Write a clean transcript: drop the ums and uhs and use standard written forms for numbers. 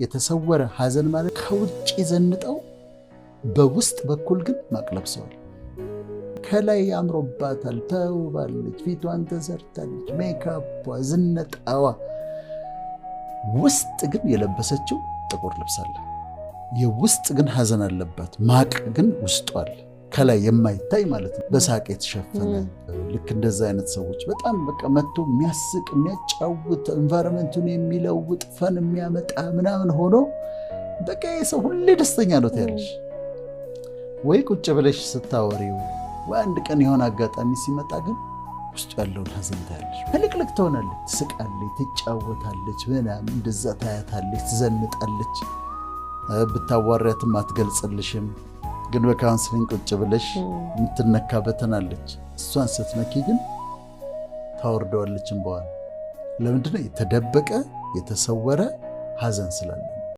የተሰወረ ሐዘን ማለት ከውጭ ዘንጠው በውስጥ በኩል ግን ማቅ ለብሰዋል። ከላይ አምሮባታል፣ ተውባለች፣ ፊቷን ተሰርታለች፣ ሜካቧ፣ ዝነጣዋ፣ ውስጥ ግን የለበሰችው ጥቁር ልብስ አለ። የውስጥ ግን ሐዘን አለባት። ማቅ ግን ውስጡ አለ፣ ከላይ የማይታይ ማለት ነው፣ በሳቅ የተሸፈነ። ልክ እንደዛ አይነት ሰዎች በጣም በቃ መጥቶ የሚያስቅ፣ የሚያጫውት፣ environment ኡን የሚለውጥ፣ fun የሚያመጣ ምናምን ሆኖ በቃ የሰው ሁሌ ደስተኛ ነው ትያለሽ። ወይ ቁጭ ብለሽ ስታወሪው ወይ አንድ ቀን የሆነ አጋጣሚ ሲመጣ ግን ውስጡ ያለውን ሐዘን ታያለሽ። ፍልቅልቅ ትሆናለች፣ ትስቃለች፣ ትጫወታለች፣ ምናምን እንደዛ ታያታለች፣ ትዘንጣለች። ብታዋሪያትም አትገልጽልሽም። ግን በ counseling ቁጭ ብለሽ የምትነካ button አለች። እሷን ስትነኪ ግን ታወርደዋለች እንባዋን። ለምንድነው? የተደበቀ የተሰወረ ሐዘን ስላለ።